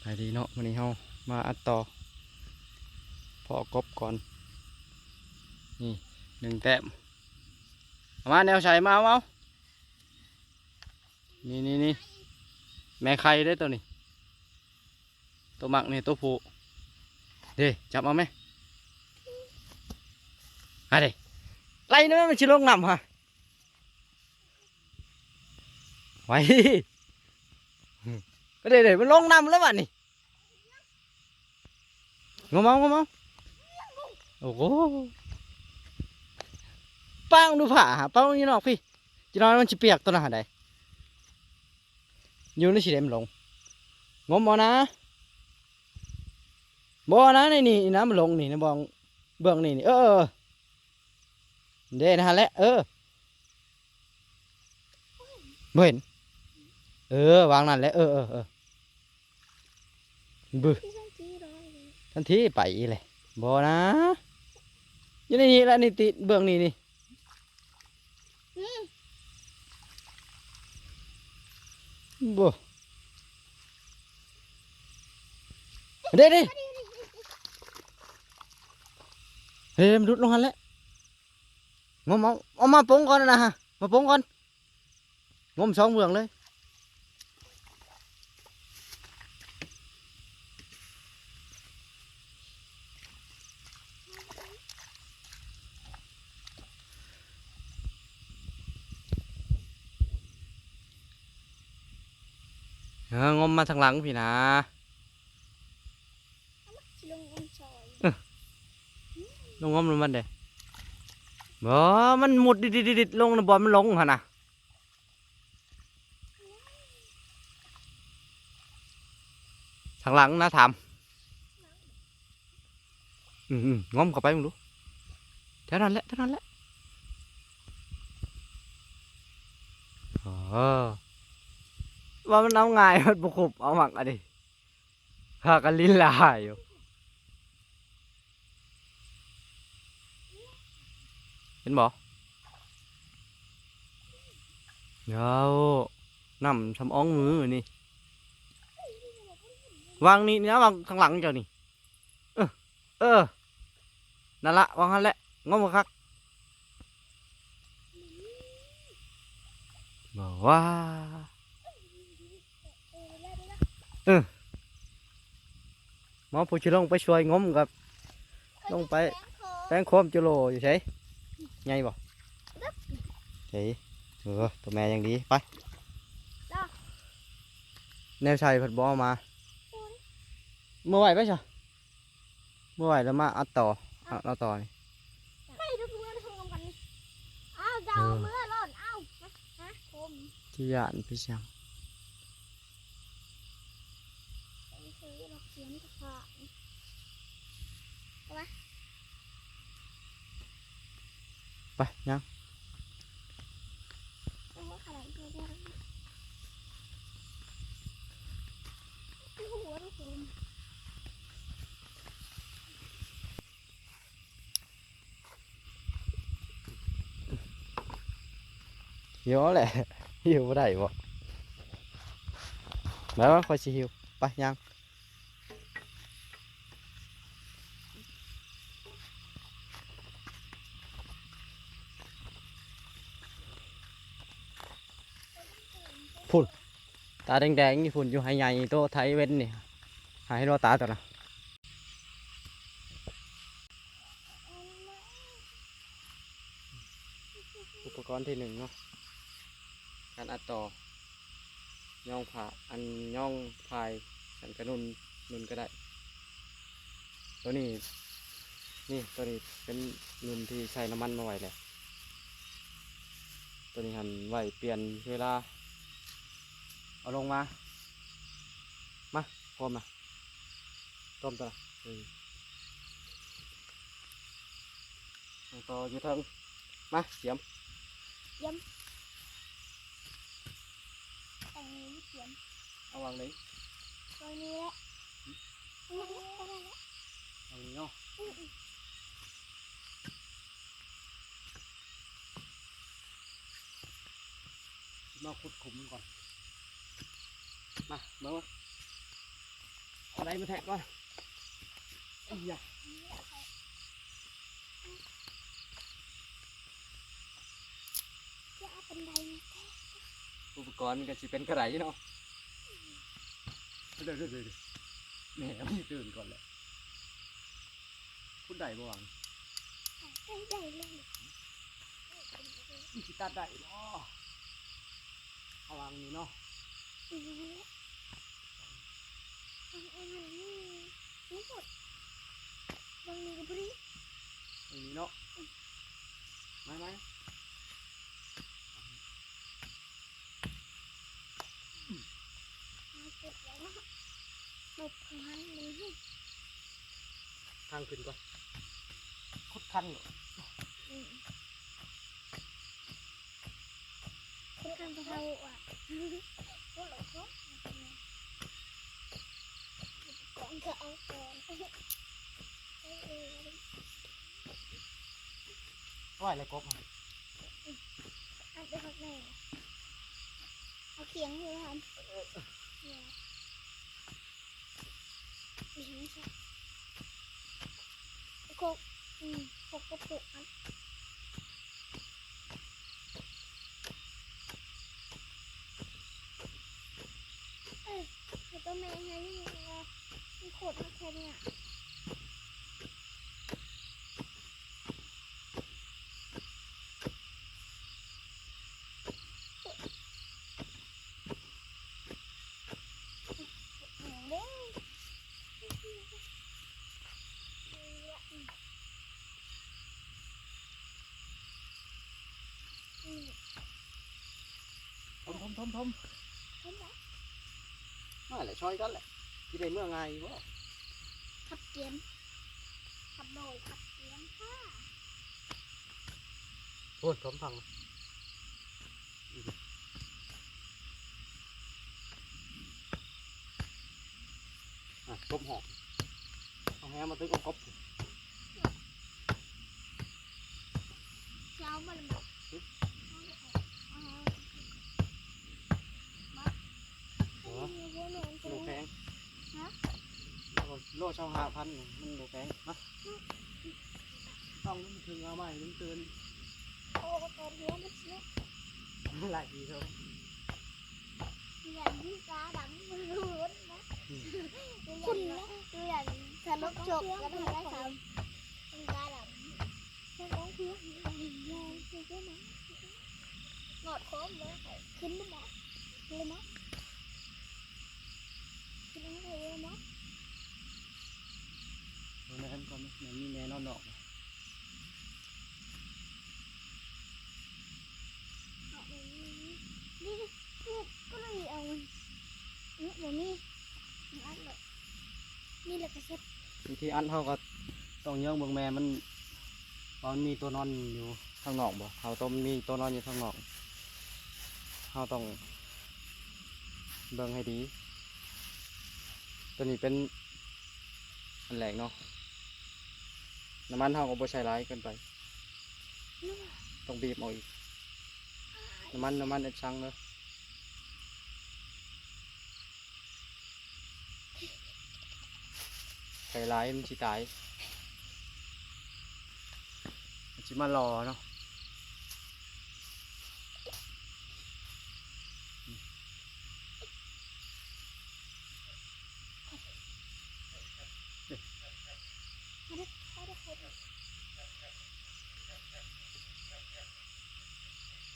ສະບາຍດີເນາະ ມື້ນີ້ເຮົາມາອັດຕໍ່ ພໍ້ກົບກ່ອນ ນີ້ໜຶ່ງແຕ້ມ ເອົາມາແນວໃສ ມາເອົາ ເອົາ ນີ້ ນີ້ ນີ້ ແມ່ໄຂ່ເດ້ໂຕນີ້ ໂຕມັກນີ້ ໂຕຜູ້ ເດ້ ຈັບເອົາແມ ຫາເດ້ ໄລ່ນຳແມ ມັນຊິລົງນ້ຳຫາ ໄວ້ ເດ້ ເດ້ ມັນລົງນ້ຳແລ້ວບາດນີ້ ງົມເອົາ ງົມເອົາ ໂອ້ໂຫ ປາງດູຜ້າ ປາງຢູ່ນອກພີ້ ຈັກໜ້ອຍມັນຊິປຽກໂຕນັ້ນໃດ ຢູ່ໃນຊິເດມັນລົງ ງົມເອົານະ ບໍ່ນະ ໃນນີ້ນະ ມັນລົງນີ້ ໃນບ່ອງເບື້ອງນີ້ນີ້ ເອີ ເອີ ເດ້ ຫັ້ນແຫຼະ ເອີ ບໍ່ເຫັນ ເອີ ວາງນັ້ນແຫຼະ ເອີ ເອີ ເອີ ບຶ ທັນທີໄປອີກແຫຼະ ບໍ່ນະ ຢູ່ໃນນີ້ລະ ນີ້ຕິເບື້ອງນີ້ນີ້ ອືມ ບໍ່ ເດ້ ເດ້ ເດ້ ມັນຫຼຸດລົງຫັ້ນແຫຼະ ງົມເອົາ ເອົາມາປົງກ່ອນນະ ມາປົງກ່ອນ ງົມສອງເບື້ອງເລີຍ ເອີ ງົມມາທາງຫຼັງພີ້ນະ ເອີ ລົງງົມນຳມັນເດ້ ບໍ່ ມັນມຸດດິດໆໆ ລົງນະ ບ່ອນມັນລົງຫັ້ນນະ ທາງຫຼັງນະ ຖາມ ອືມໆ ງົມເຂົ້າໄປເບິ່ງດູ ແຖວນັ້ນແຫຼະ ແຖວນັ້ນແຫຼະ ເອີ ວ່າມັນເອົາງ່າຍ ມັນບໍ່ຄົບ ເອົາໝັກອັນນີ້ ພາກັນລີລາຢູ່ ເຫັນບໍ່ ເອົາ ນ້ຳຊ່ຳອອງມືນີ້ ວາງນີ້ນະ ວາງຂ້າງຫຼັງເຈົ້ານີ້ ເອີ ເອີ ນັ້ນລະ ວາງຫັ້ນແຫຼະ ງົມຄັກ ບໍ່ວ່າ ເອີ ໝໍຜູ້ຊິລົງໄປຊ່ວຍງົມກັບ ລົງໄປແປງໂຄມຈຸໂລຢູ່ໃສ ໃຫຍ່ບໍ່ ໃສ ເອີ ໂຕແມ່ຍັງດີ ໄປ ແນວໃສ່ເພິ່ນບໍ່ເອົາມາ ເມືອໄວ້ໄປຊະ ບໍ່ໄຫວແລ້ວ ມາອັດຕໍ່ ອັດເອົາຕໍ່ນີ້ ໄປທຸກເມືອນໂຮມກັນນີ້ ອ້າວ ເຈົ້າເມືອຫຼອນ ອ້າວ ຮະ ໂຮມ ທີ່ຢ້ານໄປຊ່າງ ໄປຊື້ດອກເຂືອນກະພາ ໄປ ຍ່າງ ຫິວແຫຼະ ຫິວບໍ່ໄດ້ບໍ່ ແລ້ວຂ້ອຍຊິຫິວ ໄປ ຍ່າງ ພຸ້ນ ຕາແດງໆຢູ່ພຸ້ນ ຢູ່ໄຮ່ໃຫຍ່ໂຕໄຖເວັນນີ້ ຫາເຫັນບໍ່ຕາຕົວນະ. ອຸປະກອນທີໜຶ່ງເນາະ ການອັດຕໍ່ ຍ້ອງຜ້າ ອັນ ຍ້ອງພາຍ ສັນກະນຸ່ນ ນຸ່ນກະໄດ້ ໂຕນີ້ ນີ້ ໂຕນີ້ເປັນນຸ່ນທີ່ໃສ່ນ້ຳມັນມາໄວ້ແລ້ວ ໂຕນີ້ຫັ້ນໄວ້ປ່ຽນເວລາ ເອົາລົງມາ ມາ ໂຄມນະ ຕົ້ມຕົວນະ ເອີ ຕັ້ງຕໍ່ຢູ່ເທິງ ມາ ສຽມ ສຽມ ເອົາຫຍັງມາສຽມ ເອົາຫວ່າງໃດ ຫວ່າງນີ້ແຫຼະ ຫຶ ຫວ່າງນີ້ແຫຼະ ຫວ່າງນີ້ເນາະ ອື ມາຂຸດຂຸມກ່ອນ ມາ ເບິ່ງ ມາ ໄດ້ມາແທະກ່ອນ. ເອີຍ ຈະເອົາບັນໄດມາແທະ. ອຸປະກອນມັນກໍຊິເປັນກະໄດເນາະ. ເດີໆໆໆ ແມ່ມັນຕື່ນກ່ອນແຫຼະ. ຄຸດໄດ້ບໍ່ຫວັງ? ໄດ້ ໄດ້ເລີຍ. ມັນຊິຕັດໄດ້ບໍ່? ເອົາຫວ່າງນີ້ເນາະ. ອືມ ອັນ ອັນນີ້ ນີ້ໝົດ ເບິ່ງນີ້ກໍພໍດີ ເບິ່ງນີ້ເນາະ. ອືມ ມາ ມາ. ມາເກັບໄວ້ເນາະ ເກັບທາງນີ້ ທາງຂຶ້ນກ່ອນ ຂຸດຄັນເນາະ. ອືມ ຂຸດຄັນເຂົາວ່າ ໂອ້ໂຫ ຂອງເຂົາເອົາກ່ອນ. ເອີ ເອີ ໄວ້ແລ້ວກົບ ອັນເປັນຂອງແມ່ ເອົາຂຽງຢູ່ຫັ້ນ. ເອີ ເອີ ຂອກ ອືມ ຂອກກະປຸກອັນ ເອີ ໃຫ້ຕົວແມ່ໃຫ້ນີ້ ມັນໂຄດມາແຄ່ເນີ້ຍ. ອືມ ຖົມ ຖົມ ຖົມ ຖົມ ຖົມແລ້ວ ມາແຫຼະ ຊ່ອຍກັນແຫຼະ ຊິໄດ້ເມືອງ່າຍຢູ່ບໍ່? ຂັບກຽມ ຂັບໂດຍ ຂັບກຽມຄ່າ. ໂອ້ຍ ຖົມພັງ ອ່ະ ກົບຫອກ ເອົາແຮມາຕຶກເອົາກົບ ເຈົ້າບໍ່ລະ ຫຶ? ເອົາແຮມາ ບໍ່ ບໍ່ແພງ ຮະ? ໂລຊາວຫ້າພັນ ມັນບໍ່ແພງ ມາ. ຕ້ອງມັນເຖິງເອົາໃໝ່ ມັນຕື່ນ ໂອ້ ຕອນຫົວມັນເນາະ ຫຼາຍປີເທົ່າ ຢ່າງທີ່ຕາດຳ ມັນຮູ້ນະ ອືມ ຢ່າງ ຢ່າງສະຫຼົບຊົກກັນຫັ້ນແຫຼະ ຕາດຳ ມັນຕ້ອງເພື່ອ ຢາງຄືກັນນະ ນອດຄອມເລີຍ ຂຶ້ນບໍ່ ຂຶ້ນບໍ່ ຂຶ້ນເອົາໄດ້ເລີຍບໍ່? ເບິ່ງແມ່ມັນກ່ອນ ແມ່ມີແມ່ນອນນອກ ເອົາແມ່ນີ້ ນີ້ ນີ້ ນີ້ ກໍເລີຍເອົາ ອື ບໍ່ມີ ອັດເລີຍ ນີ້ແຫຼະກະເສັດ. ວິທີອັດເຮົາກໍຕ້ອງເຍີ້ງເບິ່ງແມ່ມັນ ວ່າມັນມີຕົວນອນຢູ່ທາງນອກບໍ່ ເຮົາຕ້ອງມີຕົວນອນຢູ່ທາງນອກ ເຮົາຕ້ອງເບິ່ງໃຫ້ດີ. ຕົວນີ້ເປັນອັນແລກເນາະ ນ້ຳມັນເຮົາກໍບໍ່ໃສ່ຫຼາຍເກີນໄປ ຕ້ອງບີບເອົາອີກ ນ້ຳມັນ ນ້ຳມັນເອັດຊັງເດີ. ໃສ່ຫຼາຍມັນຊິຕາຍ ມັນຊິມາຫຼໍ່ເນາະ.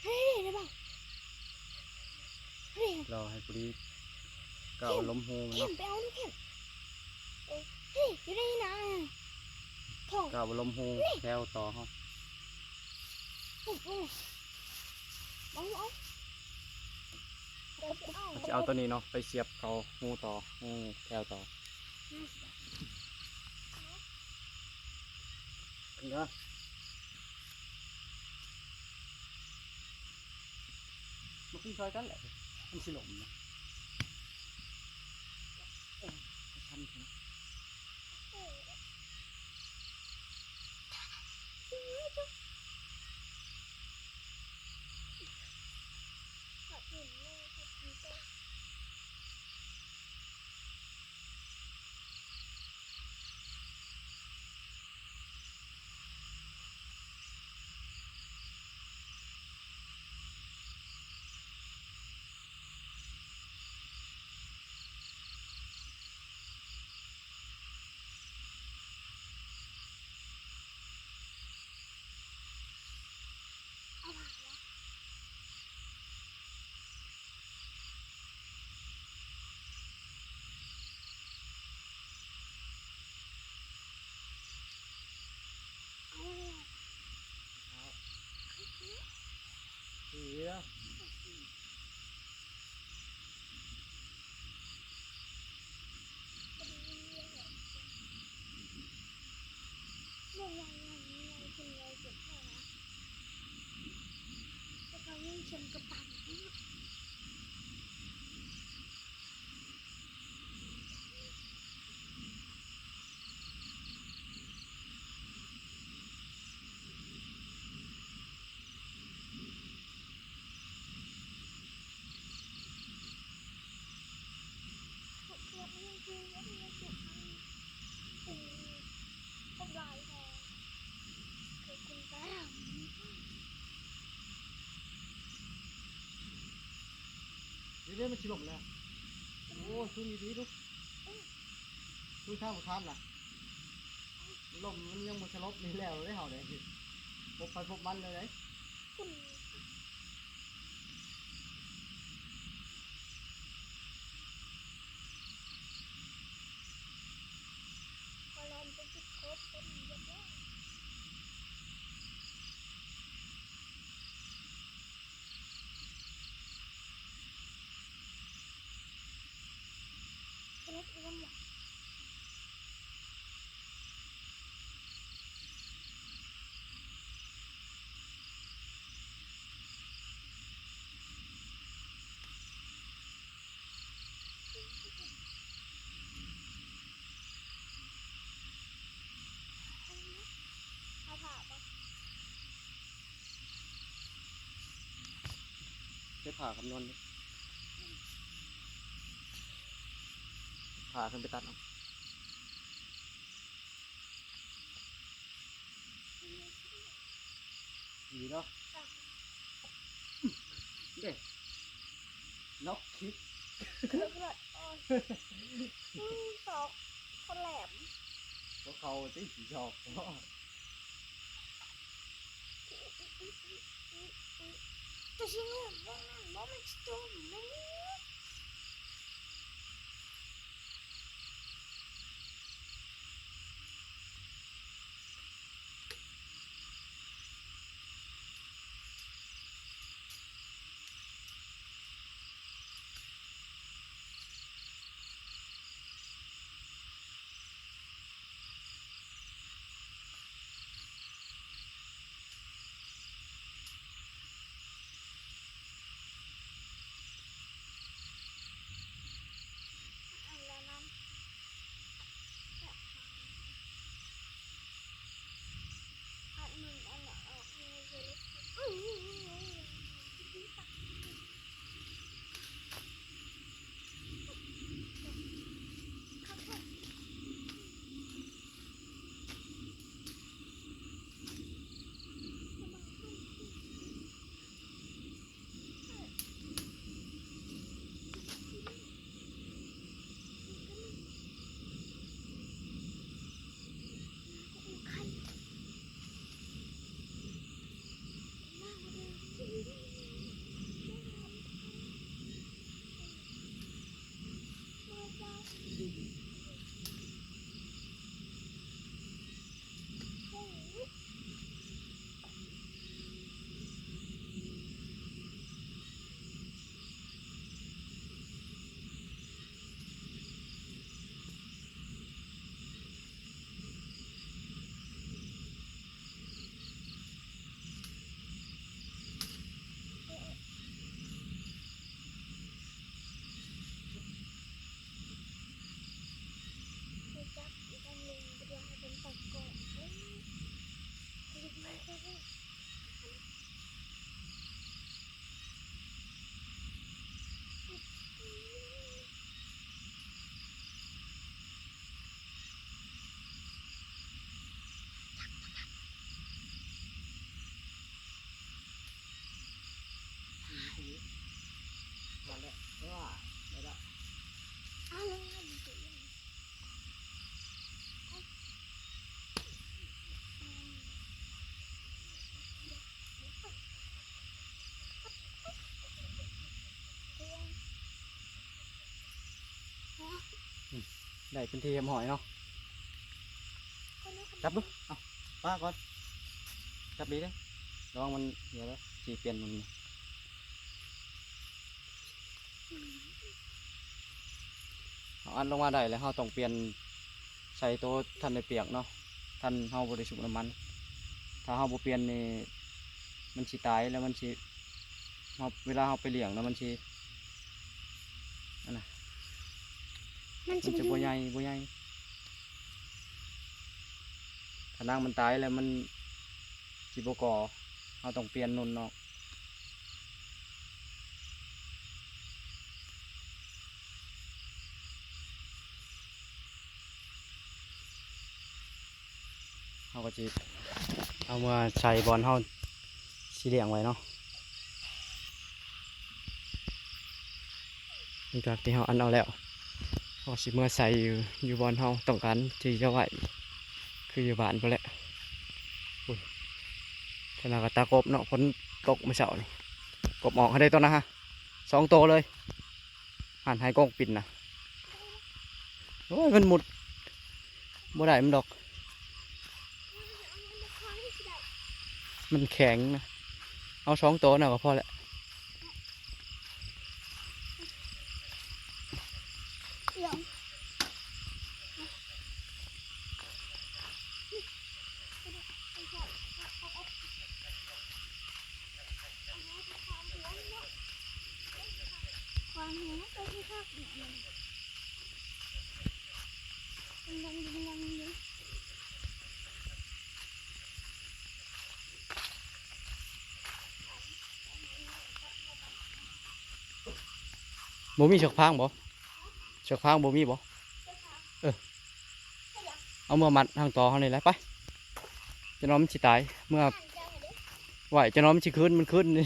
ເຮີ້ຍ ໄດ້ບໍ່? ເຮີ້ຍ ລໍໃຫ້ພໍດີ ກະເອົາລົມຮູມັນ ເຂັມ ເນາະ ໄປເອົານ້ຳເຂັມ ເຮີ້ຍ ຢູ່ໃນນາ ທ້ອງ ກະເອົາລົມຮູ ນີ້ ແຖວຕໍ່ເຮົາ ເອົາ ເອົາ ເອົາ ເອົາ ເອົາ ເອົາ ເອົາ ຊິເອົາຕົວນີ້ເນາະ ໄປສຽບເຂົ້າຮູຕໍ່ ຮູແຖວຕໍ່ ອືມ ເນາະ. ມາຂຶ້ນຊ່ອຍກັນແຫຼະ ມັນຊິລົ້ມນະ ເອີ ຄັນເນາະ. ຂອບຄຸນແມ່ ຂອບຄຸນເຈົ້າ. ເຄື່ອງກຳປັ່ນ. ເດ້ໆ ມັນຊິລົ້ມແລ້ວ. ໂອ້ ສູນດີໆ ດູ ສູນຂ້າມບໍ່ທັນນະ. ລົມມັນຍັງບໍ່ສະຫຼົບນີ້ແລ້ວເດ້ເຮົາເດ້ ພົບໃຜພົບມັນເລີຍເດ້. ຂ້ອຍລະເປັນຈຸດໂຄດເປັນຮຽບຮ້ອຍ. ເຮັດອີ່ຫຍັງວະ? ເອົາຜ້າບໍ່? ເກັບຜ້າຄຳນວນ ຜ້າຂຶ້ນໄປຕັດເອົາ. ດີເນາະ ເດ້ ນັອກຄິກ ໂອ້ຍ ສອກຄົນແຫຼມ ພວກເຂົາຕິຊິສອກ. ຈະຊິເງືອກເບິ່ງນັ້ນບໍ່ ມັນຊິຕົງແມ່ນ. ໄດ້ເປັນທີ່ຮຽບຮ້ອຍເນາະ. ຈັບດູ ເອົາ ປາກ່ອນ ຈັບດີເດີ້ ລະວັງມັນເຫື່ອເດີ້ ຊິປ່ຽນມັນ. ເຮົາອັດລົງມາໄດ້ແລ້ວ ເຮົາຕ້ອງປ່ຽນໃສ່ໂຕທັນໄດ້ປຽກເນາະ ທັນເຮົາບໍ່ໄດ້ຊຸບນ້ຳມັນ. ຖ້າເຮົາບໍ່ປ່ຽນນີ້ ມັນຊິຕາຍ ແລ້ວມັນຊິ ເຮົາ ເວລາເຮົາໄປລ້ຽງນະ ມັນຊິ ອັນນະ ມັນ ມັນຈະບໍ່ໃຫຍ່ ບໍ່ໃຫຍ່. ຖ້ານາງມັນຕາຍແລ້ວ ມັນຊິບໍ່ກໍ່ ເຮົາຕ້ອງປ່ຽນນຸ່ນອອກ. ເຮົາກໍຊິເອົາເມືອໃສ່ບ່ອນເຮົາຊິລ້ຽງໄວ້ເນາະ. ຫຼັງຈາກທີ່ເຮົາອັນເອົາແລ້ວ ເຮົາຊິເມືອໃສ່ຢູ່ ຢູ່ບ່ອນເຮົາຕ້ອງການທີ່ຈະໄວ້ ຄືຢູ່ບ້ານພຸ້ນແຫຼະ. ພຸ້ນ ເພິ່ນຫາກໍຕາກົບເນາະ ຝົນຕົກມື້ເຊົ້ານີ້ ກົບອອກໃຫ້ໄດ້ຕົວນະ ສອງໂຕເລີຍ. ຫັ້ນໃຫ້ກ້ອງປິ່ນນະ. ໂອ້ຍ ມັນມຸດບໍ່ໄດ້ມັນດອກ ມັນແຂງນະ. ເອົາສອງໂຕນະກໍພໍແຫຼະ. ບໍ່ມີເຊືອກຟາງບໍ່? ເຊືອກຟາງບໍ່ມີບໍ່? ເອີ ເອົາມາມັດທາງຕໍເຮົານີ້ແຫຼະ ໄປ. ຈະນອນມັນຊິຕາຍ ເມື່ອໄວ້ຈະນອນມັນຊິຄືນ ມັນຄືນນີ້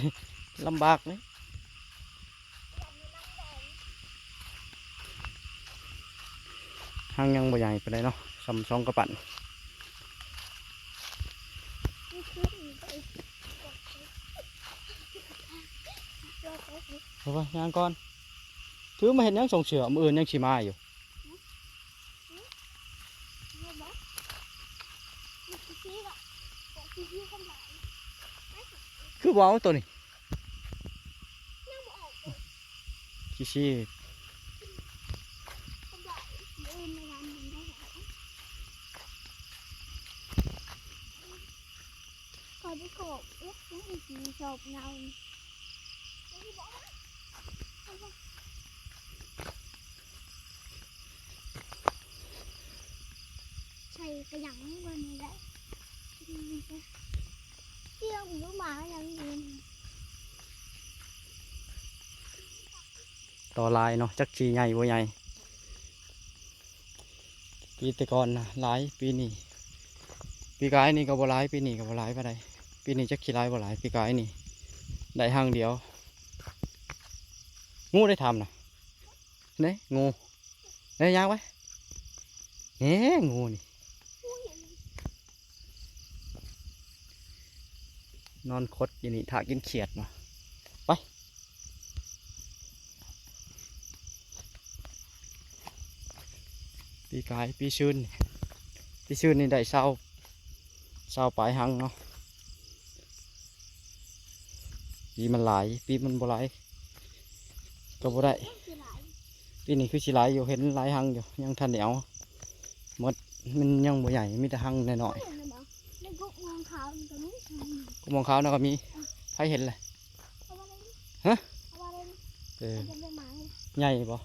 ລຳບາກເດ້. ຮັງຍັງບໍ່ໃຫຍ່ປານໃດເນາະ ສ່ຳສອງກະປັ້ນ. ເອົາໄປ ຍ່າງກ່ອນ. ຖືມາເຮັດຫຍັງ ສົ່ງເສື້ອ ມື້ອື່ນຍັງຊິມາຢູ່. ຄືບໍ່ເອົາໂຕນີ້? ຂີ້ຊີ້. ໃສ່ກະຫຍັງມັນນີ້ແຫຼະ ອືມ ເຊື່ອງຫຼືໝາຫຍັງຢູ່. ຕໍ່ຫຼາຍເນາະ ຈັກຊິໃຫຍ່ບໍ່ໃຫຍ່. ປີແຕ່ກ່ອນນະຫຼາຍ ປີນີ້ ປີກາຍນີ້ກໍບໍ່ຫຼາຍ ປີນີ້ກໍບໍ່ຫຼາຍປານໃດ. ປີນີ້ຈັກຊິຫຼາຍບໍ່ຫຼາຍ ປີກາຍນີ້ໄດ້ຮັງດຽວ. ງູໄດ້ທຳນະ ເດ້ ງູ ເດ້ ຍ່າງໄປ ເດ້ ງູນີ້ ນອນຄົດຢູ່ນີ້ຖ້າກິນຂຽດເນາະ ໄປ. ປີກາຍ ປີຊືນ ປີຊືນນີ້ໄດ້ຊາວ ຊາວປາຍຮັງເນາະ. ປີມັນຫຼາຍ ປີມັນບໍ່ຫຼາຍກໍບໍ່ໄດ້. ປີນີ້ຄືຊິຫຼາຍຢູ່ ເຫັນຫຼາຍຮັງຢູ່ ຍັງທັນໄດ້ເອົາໝົດ ມັນຍັງບໍ່ໃຫຍ່ ມີແຕ່ຮັງນ້ອຍໆ. ໃນກົກມ່ວງຂາວນີ້ກໍມີ ກົກມ່ວງຂາວນະກໍມີ. ໃຜເຫັນລະ? ຮະ? ເອີ ໃຫຍ່ບໍ່?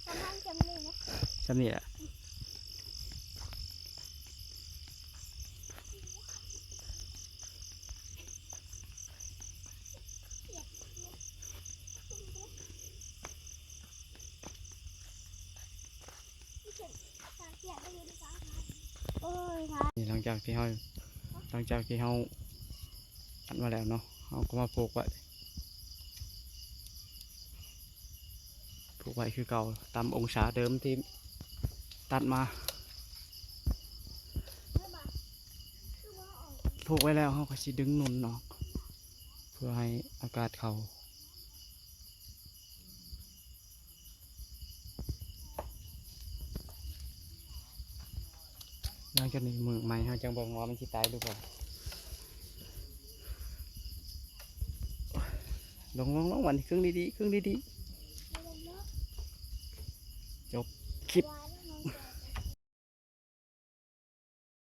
ປະມານຈຳນີ້ນະ ຈຳນີ້ແຫຼະ. ນີ້ ຫຼັງຈາກທີ່ເຮົາ ຫຼັງຈາກທີ່ເຮົາອັດມາແລ້ວເນາະ ເຮົາກໍມາຜູກໄວ້ ຜູກໄວ້ຄືເກົ່າ ຕາມອົງສາເດີມທີ່ຕັດມາ. ຜູກໄວ້ແລ້ວ ເຮົາກໍຊິດຶງໜຸ່ນອອກ ເພື່ອໃຫ້ອາກາດເຂົ້າ. ຫຼັງຈາກນີ້ມື້ໃໝ່ເຮົາຈັ່ງເບິ່ງວ່າມັນຊິຕາຍຫຼືບໍ່. ລົງໆໆ ບັດນີ້ ເຄິ່ງດີໆ ເຄິ່ງດີໆ ຈົບຄລິບ.